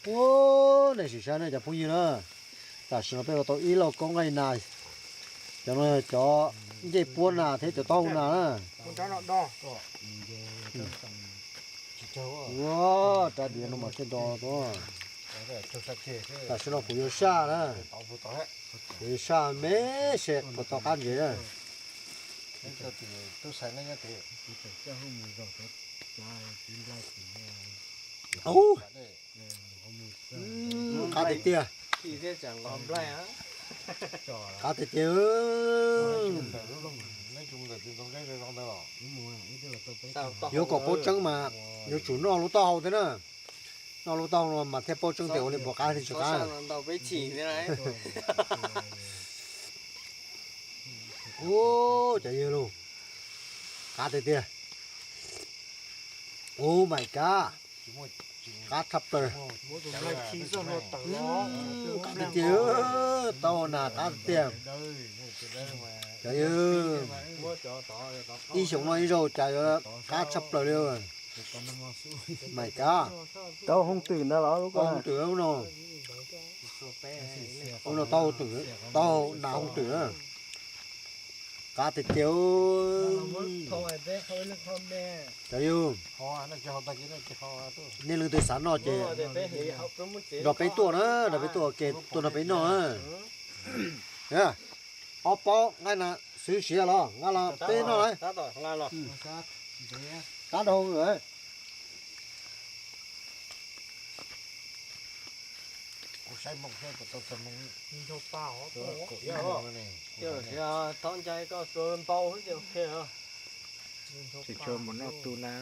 Ua, nej sim saib ne cov phooj ywg na, tam sim no peb ua tau ib lauj kaub nqaij nas, cov no cov ncej puab nas thiab cov taub hau nas na. Ua, rab diav no mas thiaj do tuaj. Tam sim no kuv yuav saj na, kuv yuav saj me se puas tau qab ntsev na. Qab tiag tiag. Qab tiag tiag. Yuav kom paub tseeb mas yuav tsum noj lub taub hau thiab na. Noj lub taub hau no mas thiaj paub tseeb tias ua li puas qab thiab tsis qab. Ub, cov yawg lauj, qab tiag tiag. Ub, mais kab, qab tshaj plaws. Qab tiag tiag, taub hau nas qab tiag tiag. Cov yawg, ib xyoos noj ib zaug cas yuav qab tshaj plaws li. Mais kab, taub hau hooj twm ntag los lub ko, hooj twm no. Ub, no taub hau twm, taub hau nas hooj twm na. Qab tiag tiag. Cov yawg, nej leej twg xav noj ces nrog peb tuaj na, nrog peb tuaj ua ke tuaj nrog peb noj na. Ob pob nqaij nas xwb siav los nqa los peb noj na. Qab rau hauv. Tsis tshua mus noj tu na.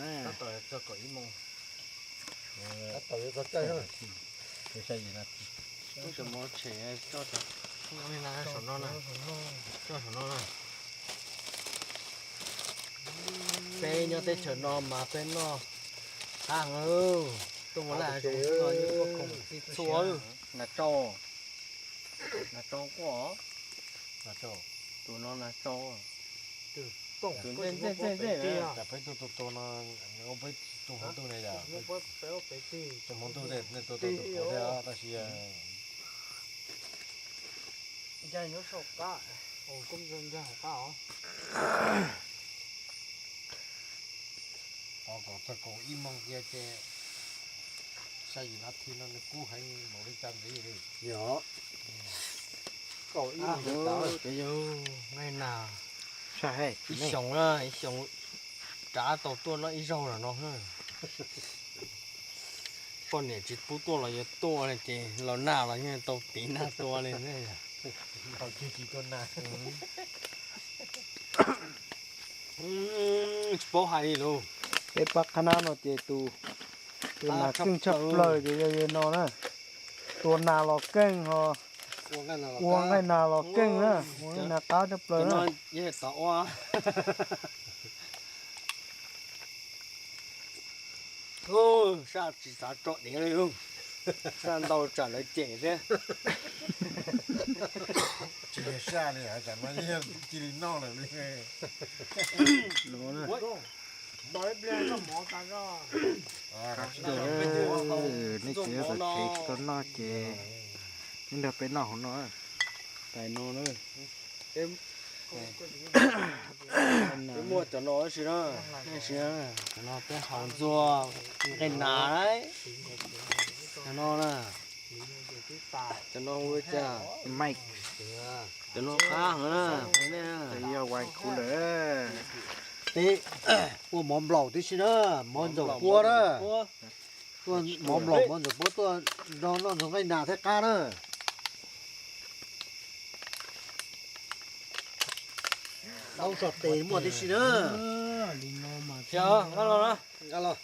Peb nyob teb chaws no mas peb noj qab heev. Tuaj mus laj zoo txhua, nas rau, nas rau quaj, tus no nas rau, tus ntej ntej ntej ntej. Peb tuaj tua tua no, peb tus hmoov ntuj ne yom, tus hmoov ntuj nej tua tua tus hmoov thiab tab sis tos kom txog kaum ib moos kiag ces xya yim nas this no nws kub heev npaum li cas ntxiv li. Yog, kaum ib moos tawm, nqaij nas ib xyoos na, ib xyoos rov tau tuaj noj ib zaug lawm no. Poj niam tsis pub tuaj los yuav tuaj ces los nag los yeej tau tiv nag tua li. Tsis paub hais li lauj. Peb pab qhab nab no ces tus, tus nas keej tshaj plaws ces yog yawg no na. Tua nas los keej ho ua nqaij nas los keej na, ua nqaij nas qab tshaj plaws na. Saj tsis xav tso diav li, saj ntau tsam lawv cem thiab. Tsis yog saj li, tsam no cia li noj lawm li. Nej tsis tau noj ces nej nrog peb noj hauv no. Tais no na. Peb muaj cov no tab sis na, cov no peb haus ntxuag nqaij nas. Cov no na, cov no ua cas, cov no qab heev na. Yog vais kuv lawm. Peb ua mov nplaum tib si na, mov ntxaum puab na. Tuaj mov nplaum mov ntxaum puab tuaj nrog noj ntxuag nqaij nas thiab qab na. Taub so tes muaj tib si na. Nqa los, nqa los.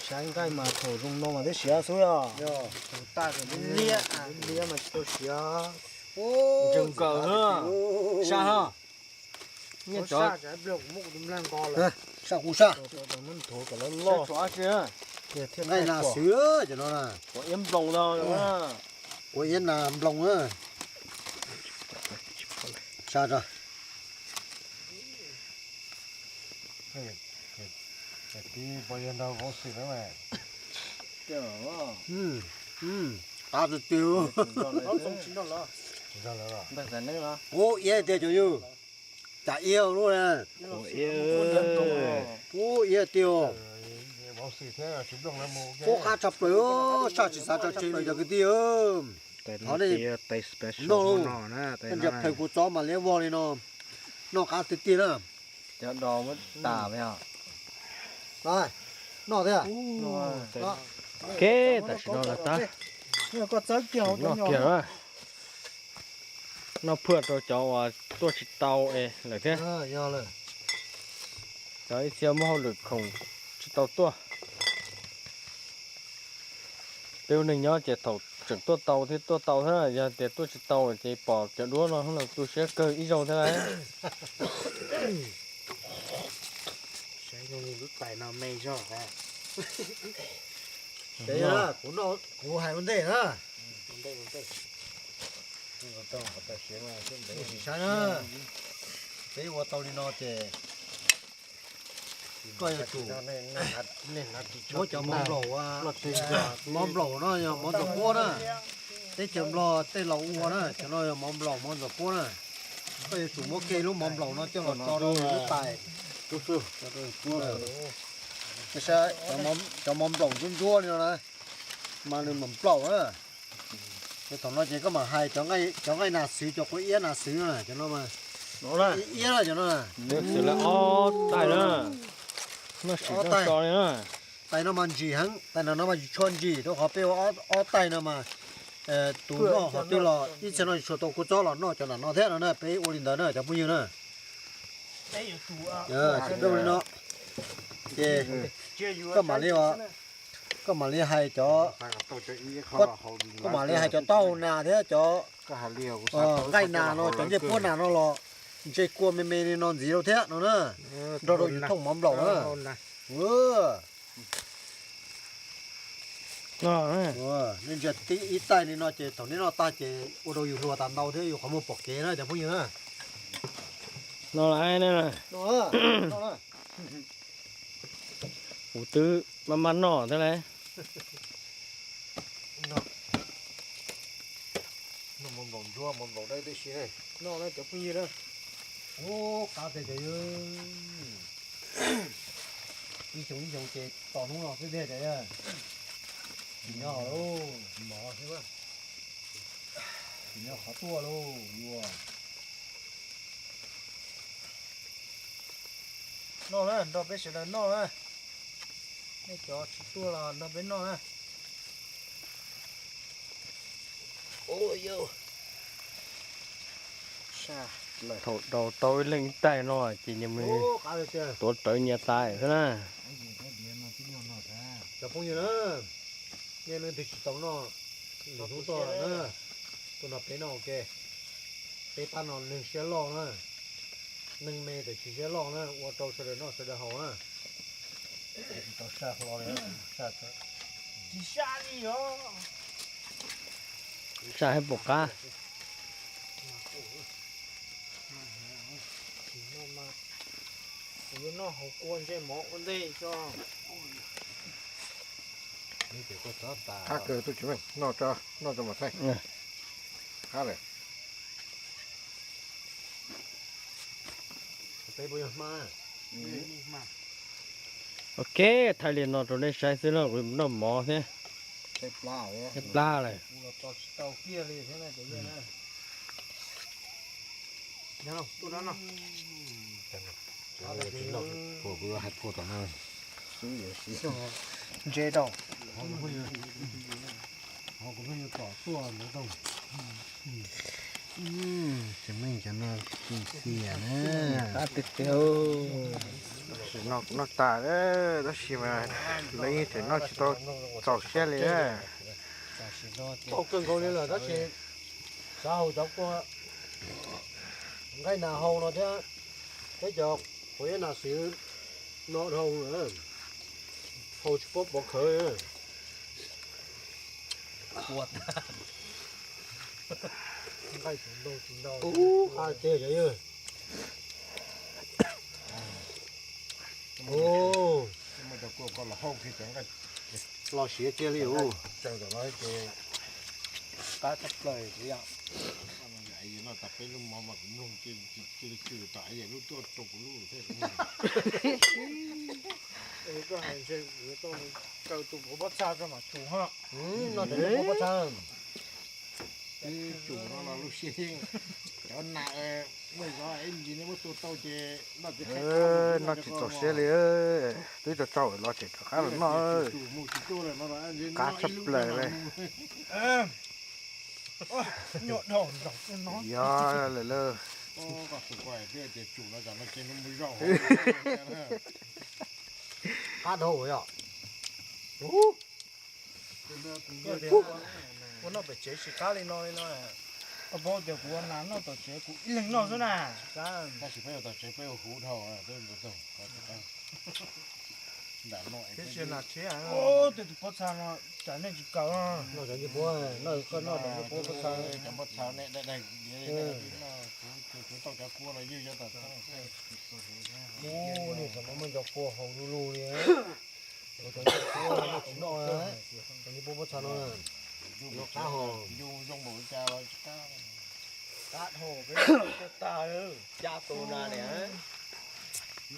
Saib nqaij mas thaum zoo no mas twb siav xwb os. Liab mas tsis tau siav. Ntsees kawm, saj ho. Saj kuv saj. Nqaij nas xwb cov no na. Ua iab nploos tau. Ua iab nas nploos na. Saj tso. Tib pov yog nrog vauv xwm na. Qab tiag tiag. Ub, iab tiag cov yug. Cas iab lub na. Ub, iab tiag. Ub, qab tshaj plaws, saj tsis xav tso tseg li cov kwv tij. Thov nej noj, nej ntsia plhaws kuv tsob mas liab vog li no. Noj qab tiag tiag na. Cov dos muab tas me os. Noj thiab. Ke, tam sim no lawv tab noj kiag na. Noj phuaj rau cov uas tuaj tsis tau es lawm thiab. Cov ib txhia muaj hauj lwm khoom tsis tau tuaj. Peb ua neeg nyob ces thaum tseem tuaj tau thiab tuaj tau thiab, yog tias tuaj tsis tau ces pom cov duab no tu siab kawg ib zaug thiab lauj. Saib lub tais no me zog. Kuv hais ua ntej na. Sim saib na. Peb ua tau li no ces koj yuav tsum muab cov mov nplaum, mov nplaum no yog mov ntxuag quab na. Teb chaws Nplog tej laus ua na, cov no yog mov nplaum mov ntxuag quab na. Koj yuav tsum muab kiag lub mov nplaum no coj los tso rau lub tais. Cov mov nplaum ntsuab ntsuab li no na, mas nws mam nplaum na. Ces thaum no ces koj mam hais cov nqaij nas xwv, cov quav iab nas xwv na, cov no mas iab na, cov no na. Xwv lawv ob tais na, noj sim noj so li na. Tais no mas ntsim heev, tais no mas tsis tshua ntsim rau qhov peb ua ob tais no mas tus noj qhov twg los ib txhia no tsis tshua tau kua txob los noj cov nram no thiab no na, peb ua li ntawd na cov phooj ywg na. Peb ua li no ces koj mam li, koj mam li hais cov, koj mam li hais cov taub hau nas thiab cov nqaij nas no, cov ncej puab nas no los ntsej kua me me li no ntxiv rau thiab no na, nrog rau yus thooj mov nplaum na. Nej ntsia tib ib tais li no ces thaum nej noj tag ces ua rau yus hluas tas ntau thiab yus qhov muag pom kev na cov phooj ywg na. No lawm, kuv twb maj maj noj thiab lauj. Noj mov nplaum ntsuab mov nplaum dawb tib si ne. Noj na cov phooj ywg na. Ub, qab tiag cov yawg. Ib xyoo ib xyoo ces tos hnub no xwb tiag cov yawg. Tsis nyob lauj, mov xwb. Tsis nyob qhov tuaj lauj yuav. Noj na, nrog peb sawv daws noj na. Nej cov tsis tuaj los nrog peb noj na. Thaum daus tau ib leeg ib tais no ces nyias mus tuav rawv nyias tais xwb na. Cov phooj ywg na, nej leej twg tsis tau noj, lwm hnub tuaj na, tuaj nrog peb noj ua ke. Peb pab no neeg siab loj na, neeg me tawm tsis siab loj na, ua rau sawv daws noj sawv daws haus na. Tsis tau saj hlo li, saj tsis saj li os. Saj hais pom qab. Kuv yuav noj hauv kua ntsej mov ua ntej tso. Qab kawg, tuaj tsis meej, noj tso, noj tso mas thaij. Qab lawm. Ok, thaij li no rau nej saib xwb na, kuv noj mov thiab. Tej plab lawm. Ntse rau. Tsis meej cov no xiam na. Tab sis no kuv noj tas, tab sis mas lawv yeej tseem noj tsis tau txaus siab li. Tau kawg nkaus li lawm tab sis xav haus cov kua nqaij nas hau no thiab, thiab cov quav iab nas xwb no dhau lawm, haus tsis paub pov khawv. Ub, qab tiag cov yawg. Ub, Koj los hauj kiag cov nqaij los siav kiag li ub. Tsaws tom no ces qab tshaj plaws kuv yam. Noj tas peb lub mov mas kuv mloog cia li cwm tom yam lub tuaj rau kuv lub thiab. Koj hais ntshe yuav tau kaw tus pob txha rau mam tsum ho. Noj cov pob txha. Twb tsum no los lub siab thiab. Cov nas muaj zov ib ntsis nej muab tua tau ces noj tsis txaus siab li. Twb tsaus tsaus los tseem rov qab los noj. Qab tshaj plaws li. Yog lawm lauj. Qab dhau yom. Ua noj pem tsev tsis qab li no li no. Koj paub tias kuv ua nas noj tom tsev kuv ib leeg noj xwb na. Tab sis peb ua tom tsev peb ua huv dhau. Tab sis nas tshiab, tej tus pob txha no tsam nej tsis kaw. Noj cov ncej puab, noj koj noj cov ncej puab pob txha. Cov pob txha nej daig daig diav li, kuv tau cov kua los ywg cov tom. Ub, nej xyov no muaj cov kua haus lu lu li. Cov ncej puab noj tsis noj, cov ncej puab pob txha no, noj qab hos. Qab dhau peb tag, caj tus na niam.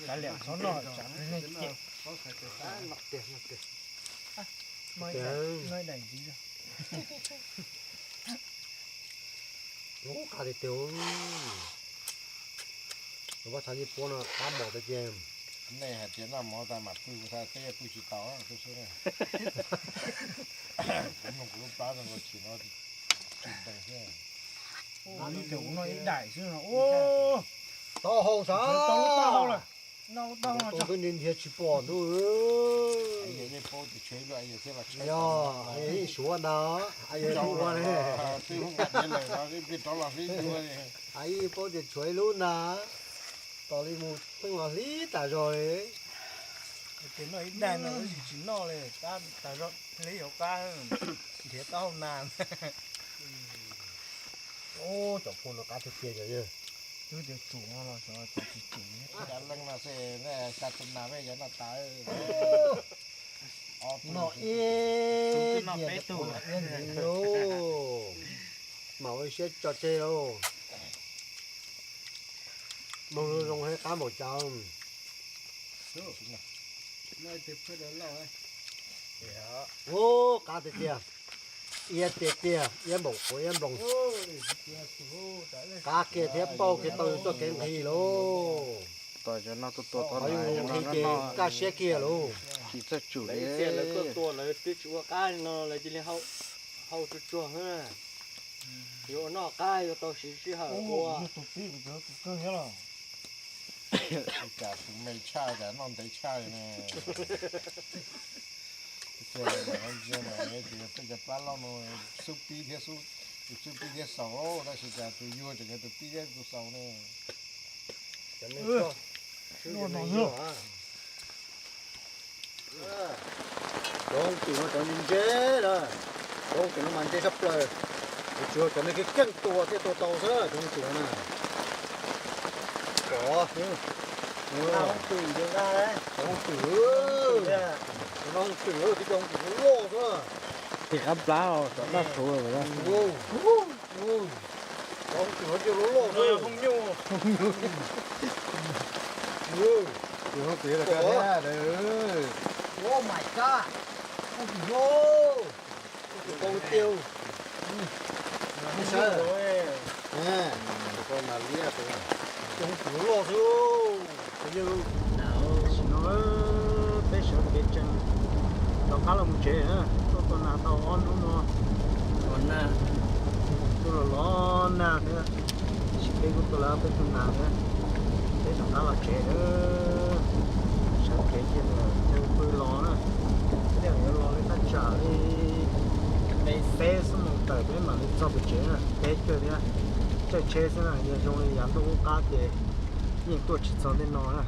Kav liam txhob noj tsam nej cem. Ub, qab tiag tiag. Pob txha ncej puab no qab mos tiag tiag. Nej hais tias noj mov tas mam pw, kuv thaum peb pw tsis tau xwb. Kuv mloog kuv lub plab zoo nkaus tsis no, tsis ntees thiab. Ib daim xwb no. Tau haus xav. Tau lub taub hau lawm. Noj lub taub hau tau nrhiav tsis pom ntuj. Yog, yeej paub tias tshuav ib lub ntag. Twb nqa diav lawm no, twb rov los hlib dua li. Yeej paub tias tshuav ib lub ntag. Tos li mus pheej los hlib tas zog li. Ces noj ib daim no tsis tsis noj li, tas zog hlib yuav qab nrhiav taub hau nas. Ub, cov kua no qab tiag tiag yog. Twb tias tsum no los xyov cov tsis tsum. Cov leej no xwb, xya tus nas peb yuav noj tas. Noj ib, noj peb tug iab ntxiv lauj. Mam ua siab tso tseg lauj. Mloog zoo zoo thiab qab npaum cas. Ub, qab tiag tiag. Iab tiag tiag, iab npaum qhuav iab nploos. Qab kiag thiab pauj kiag tau yus txoj kev nqhis lauj. Qhov yus nqhis ces kaj siab kiag lauj. Tsis txawj tsum li. Lawv tuaj tua lawv twb tsis ua qab li no lawv cia li hau tsuag tsuag xwb. Yuav ua noj qab yuav tau siv sij hawm ua. Cas tus me tshaj cas noj ntev tshaj li ne. Ntsia mas peb cov plab loj no xub pib thiab, tus xub pib thiab xaus, tab sis cas tus yuag tseem yog tus pib thiab tus xaus ne. Cov hooj twm no cov ntse ntse na, cov hooj twm no mas ntse tshaj plaws, tsuas cov neeg keej keej tua thiaj tua tau xwb cov hooj twm no na. Cov hooj twm, cov hooj twm, cov hooj twm, cov hooj twm loj xwb. Tig qab plab os, cov daj thuv. Cov hooj twm no tig loj loj xwb. Oh my god, hooj twm loj, hooj twm npau tiag. Saib, nas liab, hooj twm loj xwb. Tam sim no peb sawv kev tsees rov qab los mus tsev, tuaj tua nas tau ob hnub no, los nag, tuaj los los nag thiab, tab sis peb kuj tua lawm peb tus nas thiab, peb rov qab los tsev. Sawv kev ces pw los na, peb yuav los li thaj tsam li peb xuab moos tawm peb mam li txog pem tsev na, peb kawg thiab, caij tsheb xwb na, yog zoo li yav ntuj qub qab ces yeej tuaj tsis txog tej no na.